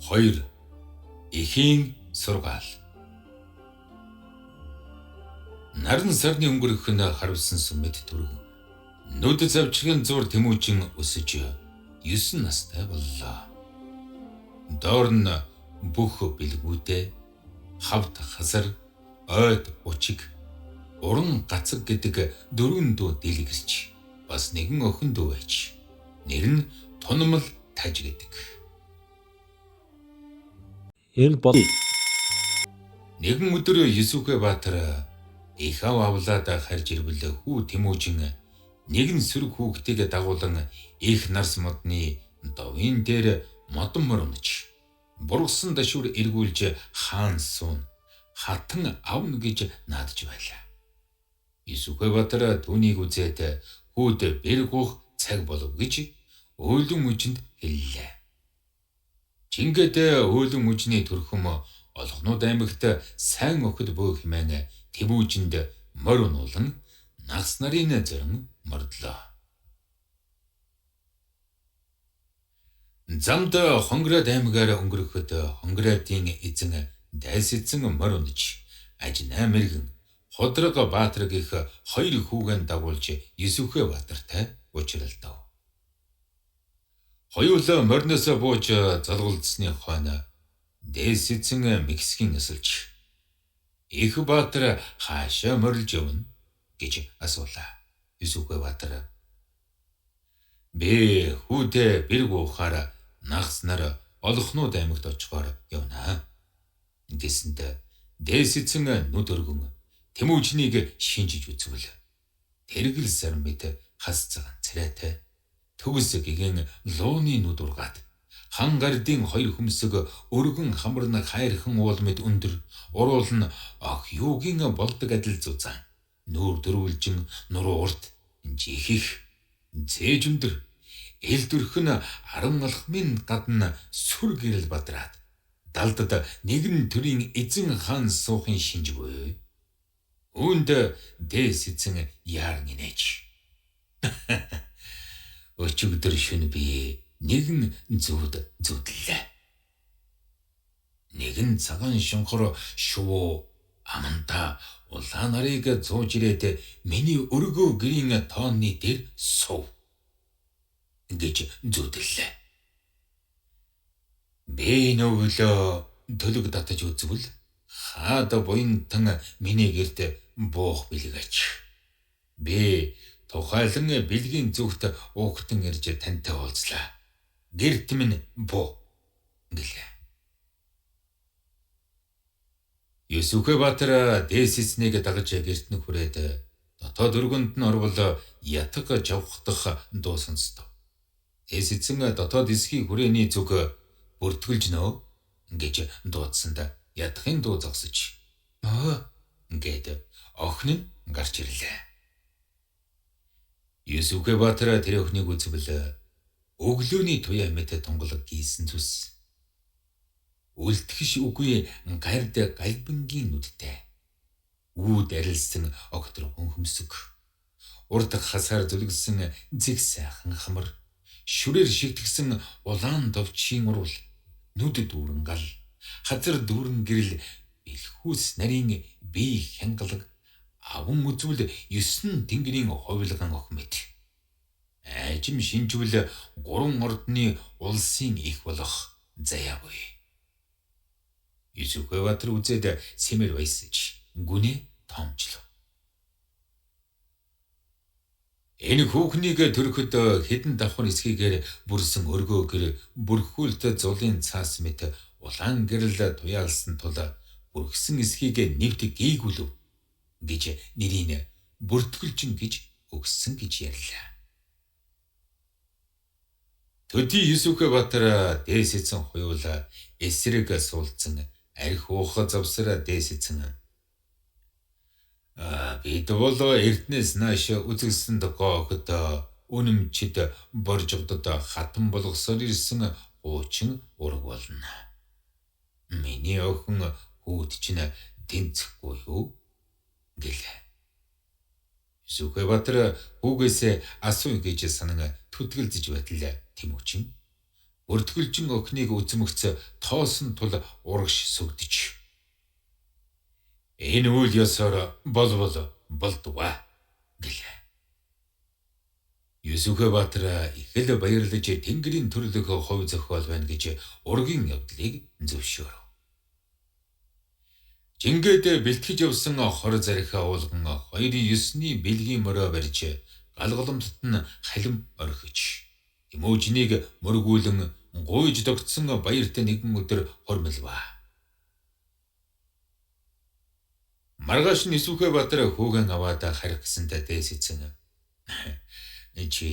2. Эхийн сургаал. Наран сарны өнгөрөх нь харуулсан сүмэд түргэн. Нүд завчгийн зур Тэмүүжин өсөж 9 настай боллоо. Доор нь бүх бэлгүүдээ хавд хасар, ойд учиг, уран гацаг гэдэг дөрвөн дүү дэлгэрч бас нэгэн охин дүү байж. Нэр нь Тунмал Таж гэдэг. Энэ бол Нэгэн өдөр Есүхэ Баатар их ав авлаад харж ирвэл хүү Тэмүүжин нэгэн сөрөг хүүхдийг дагуулan их нарс модны довын дээр модон мор унаж бургасан дашуур эргүүлж хаан суун хатан авна гэж наадж байлаа. Есүхэ Баатар түүнийг үзээд хүүд бэргүүх цаг болов гэж өөлөн үжинд хэллээ. Чингэд өөлөн үжний төрхөм Олгонууд аймагт сайн охид бөө хэмээн Тэмүүжинд морь унуулан нагс нарын зорин мордлоо. Замд Хонгород аймгаар өнгөрөхөд Хонгородын эзэн дайс эзэн морь унаж Ажнаа мэрэгэн Худраг Баатар гэх хоёр хүүгэн дагуулж Есүхэ Баатартай уулзралдав. Хоёулаа мориноос бууж золголдсны хойно дээс эзэн Мексикийн асалж "Их Баатар хаашаа морилж явна?" гэж асуулаа. Есүхэ Баатар "Би хүүдээ бэрг уухаар нагс нар Олхнууд аймагт очихоор явна" гэсэнд дээс эзэн нүд өргөн Тэмүүжнийг шинжиж үзвэл тэргэл сар мэт хас цагаан царайтай төгс гэгэн лууны нүд ургаад хан гардын хоёр хөмсөг өргөн хамарна хайрхан уул мэд өндөр уруул нь ох юугийн болдог адил зузаан нүүр дөрвөлжин нуруу урт жихих зээж өндөр эл дөрхөн 10 алхмын гадна сүр гэрэл бадраад далдад нэгэн төрийн эзэн хаан суухын шинж буй. Үүнд дээс эзэн яар гинэж. Өчигдөр шөнө би нэгэн зүуд зүудлээ. Нэгэн цагаан шонхор шувуу амандаа улаан нарыг зууж ирээд миний өргөө гэрийн тооны дээр сув гэж зүүдлээ. Би нөгөөлөө төлөг татаж үзвэл хаад буянтан миний гэрт буух бэлгэч. Би тухайлан бэлгийн зүгт уухтан ирж тантай уулзлаа. Гэрт минь буу гэлээ. Есүхэ Баатар дээс эзнийг дагаж гэрт нь хүрээд дотоод өргөнд нь орвол ятг жавхдах дуу сонстов. Дээс эзэн дотоод эсхий хүрээний зүг бүртгэлж нөө гэж дуудсанд ятгахын дуу зогсож "Аа" гээд охин нь гарч ирлээ. Есүхэ Баатар тэр охиныг үзвэл өглөөний туяа мэт тунгалаг гийсэн зүс. Үлтгэш үгүй гард галбингийн нүдтэй. Үүд арилсан огторхон хөмсөг. Урд хасаар зүлгсэн зэг сайхан хамар. Шүрээр шигтгэсэн улаан довчийн уруул. Нүд дүүрэн гал. Хазар дүүрэн гэрэл бэлхүүс нарийн бие хянгалаг аван үзвэл 9 тэнгэрийн хувилган охин мэт. Айжим шинжвэл 3 ордны улсын их болох заяа буй. Есүхэ Баатар үзээд сэмэр баясаж гүнээ тоомчлов. Энэ хүүхнийг төрөхөд хэдэн давхар эсхийгээр бүрсэн өргөө гэр бүрхүүлт зулын цаас мэт улаан гэрэл туяалсан тул бүрхсэн эсхийг нэвт гийгүүлв гэж нэрийг бүртгэлжин гэж өгсөн гэж ярьлаа. Төдий Есүхэ Баатар дээс эзэн хуйвал эсрэг суулцсан арх уух завсраа дээс эзэн бид бол эрднээс нааш үзэгсэн охид үнэмчид боржигдод хатан болгосоор ирсэн хуучин ураг болно. Миний охин хүүд чинь тэнцэхгүй юу гэлээ. Есүхэ Баатар хүүгээсээ асууя гэж санан түтгэлзэж байтал Тэмүүжин Бүртгэлжин охиныг үзмэгц тоосон тул урагш сүгдэж, "Энэ үйл ёсоор болвол болдгоо" гэлээ. Есүхэ Баатар их л баярлаж тэнгэрийн төрлөх хувь зохиол байна гэж ургийн явдлыг зөвшөөрөв. Жингээд бэлтгэж явсан хор зархиа уулган хоёрын 9-ний бэлгийн морио барьж галгаламтд нь халим орхиж Тэмүүжнийг мөргүүлэн гуйж догтсон баярт нэгэн өдөр хормилваа. Маргааш нь Есүхэ Баатар хүүгэн аваад харих гэсэнтэй дээс эцэн. "Чи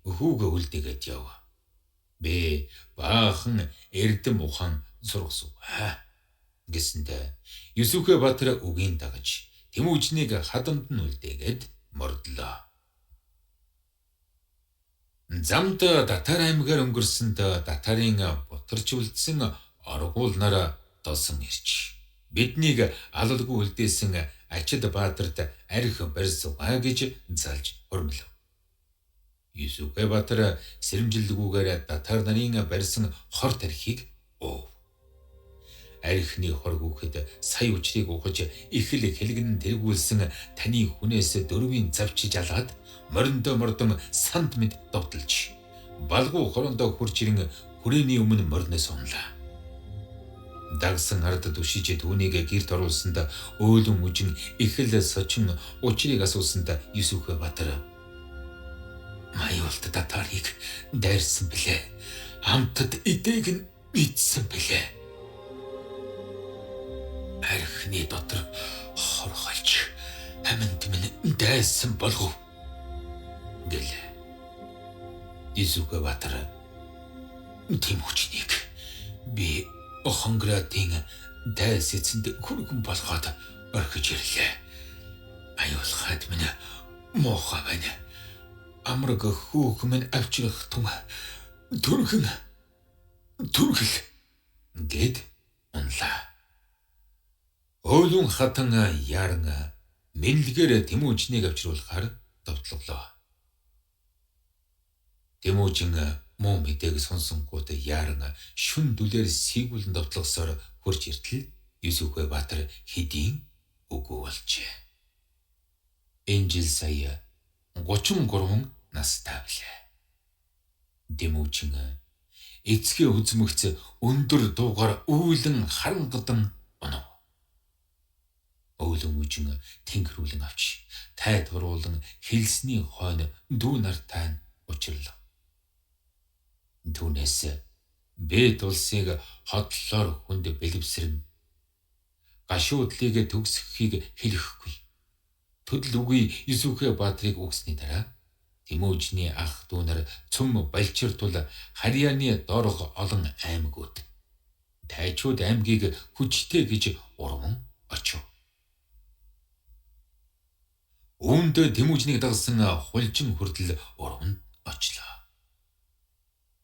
хүүгээ үлдээгээд яв. Би баахан эрдэм ухаан сургасан" гэсэндээ Есүхэ Баатар үгийн дагаж Тэмүүжнийг хадамд нь үлдээгээд мордлоо. Замд Татар аймгаар өнгөрсөнд Татарын бутарч үлдсэн оргуулнаар тосон ирч биднийг алалгүй үлдээсэн Ачид Баатарт арх барьсгаа гэж залж хормлов. Есүхэ Баатар сэрэмжлэлгүйгээр Татар нарын барьсан хор тархийг уув. Архины хор гүхэд сая учрыг ухаж их л хэлгэн тэргүүлсэн таны хүнээс дөрвийн завчиж алаад мориндоо мордон санд мэд довтолж балгуу хорондоо хурж ирэн хүрээний өмнө мориноос унлаа. Дагсан ард түшиж түүнийг гэрт оруулсанд өөлөн үжин их л сочин учрыг асуусанд Есүхэ Баатар "Маюулт татарыг дайрсан билээ. Хамтад идээг нь идсэн билээ. Архины дотор хорхолж аминд минь дайсан болгов" гэлээ. Есүхэ Баатар "Тэмүүжнийг би Хонгратын дайс эзэнд хүргэн болгоод орхиж ирлээ. Аюулхайд минь муухай байна. Амраг хөөх минь авчрах тун түрхэн түрхэл" гэд унлаа. Өөлөн хатан яран мэнлэгээр Тэмүүжнийг авчруулахаар довтлоглоо. Тэмүүжин муу мэдээг сонсонгууд яран шүн дүлээр сийгүүлэн довтлогсоор хурж иртэл Есүхэ Баатар хэдийн үгүй болжээ. Энэ жил сая 33 настай билээ. Тэмүүжин эцгээ үзмэгц өндөр дуугаар үүлэн харангадан унав. Өөлөн үжин тэнгэрүүлэн авч тайд хуруулан хэлсний хойно дүү нартай нь учирлав. Түүнээс Бэт улсыг хотлоор хүнд бэлэвсрэн гашуудлыг төгсгөхийг хэлэхгүй. Төдөл үгүй Есүхэ Баатрыг үгсний дараа Тэмүүжний ах дүү нар цөм балчир тул Харьяаны доорх олон аймагуд тайчууд аймгийг хүчтэй гэж урван очив. Үүнд Тэмүүжнийг дагсан хулжин хүртэл урван очлоо.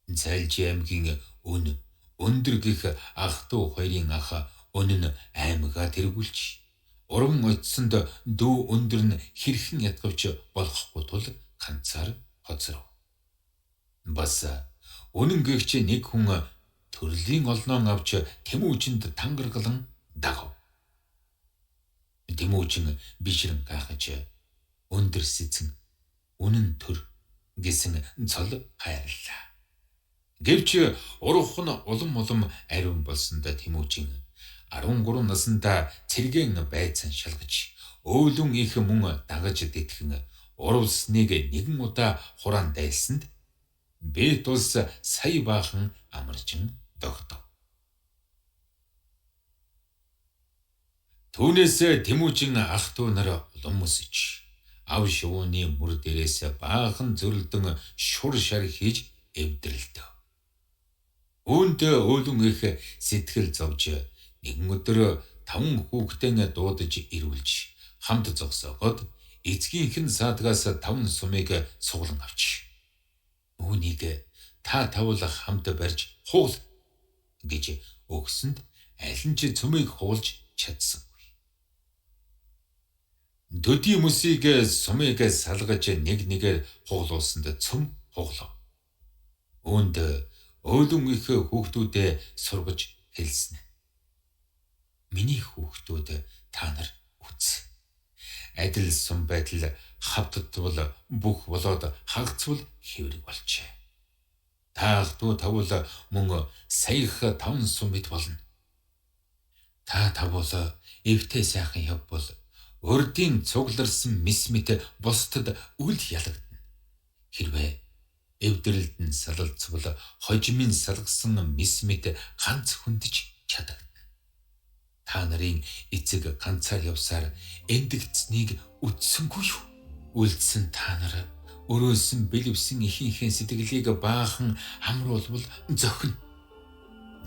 Зайлжи аймгийн өн өндөр гих ах дүү хоёрын ах өн нь аймгаа тэргүүлж урван очсонд дүү өндөр нь хэрхэн ятгавч болохгүй тул ганцаар хоцров. Бас үнэн гихч нэг хүн төрлийн олноон авч Тэмүүжинд тангаргалан дагав. Тэмүүжин бишрэн гайхаж өндөр сэцэн үнэн төр гэсэн цол хайрлаа. Гэвч урах нь улам улам ариун болсонд Тэмүүжин 13 наснда цэргэн байцан шалгаж өөлөн их мөн дагаж дэтгэн урвалсныг нэгэн удаа хураан дайлсанд Бэт улс сая баахан амаржин догтов. Түүнээс Тэмүүжин ах トゥ нар улам өсөж ав шувууны мөр дээрээс баахан зөрлөдөн шур шар хийж эвдрэлдэв. Үүнд өөлөн их сэтгэл зовж нэгэн өдөр 5 хүүхдээ дуудаж ирүүлж хамт зогсоогоод эцгийнх нь саадгаас 5 сумыг суглан авч үүнийг та тавл хамт барьж хуул гэж өгсөнд аль нь ч цөмийг хуулж чадсангүй. Төдий мөсийг сумыг салгаж нэг нэгээр хуглуулсанд цөм хуглав. Үүнд Өөлөн их хүүхдүүдээ сургаж хэлсэн. Миний хүүхдүүд, та нар үз. Адил сум байдал хавтдвал бүх болоод хагацвал хэврэг болжээ. Та ах дүү тавал мөн саях 5 сум мэт болно. Та тавал эвтэй сайхан явбал урдын цугларсан мис мэт бусдад үл ялагдана. Хэрвээ эвдрэлд нь салалцвал хожимын салгасан мис мэт ганц хүндэж чадагдана. Та нарын эцэг ганцаар явсаар эндэгцнийг үтсэнгүй юу? Үлдсэн та нар өрөөсөн бэлэвсэн ихийнхээ сэтгэлийг баахан хамруулвал зохино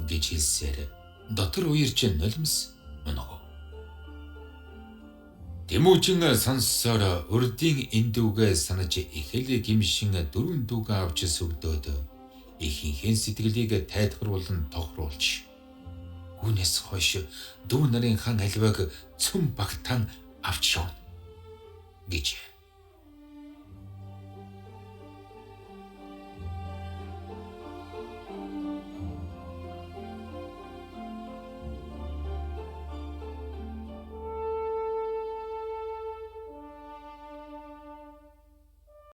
гэж хэлсээр дотор уярч нулимс унагав. Тэмүүжин сонссоор урдын эндүүгээ санаж эхэл гимшин дөрвөн дүүгээ авч сүгдөөд ихийнхээ сэтгэлийг тайлбарлан тохируулж үүнээс хойш дүү нарын хан аливааг цөм багтаан авч явна гэж.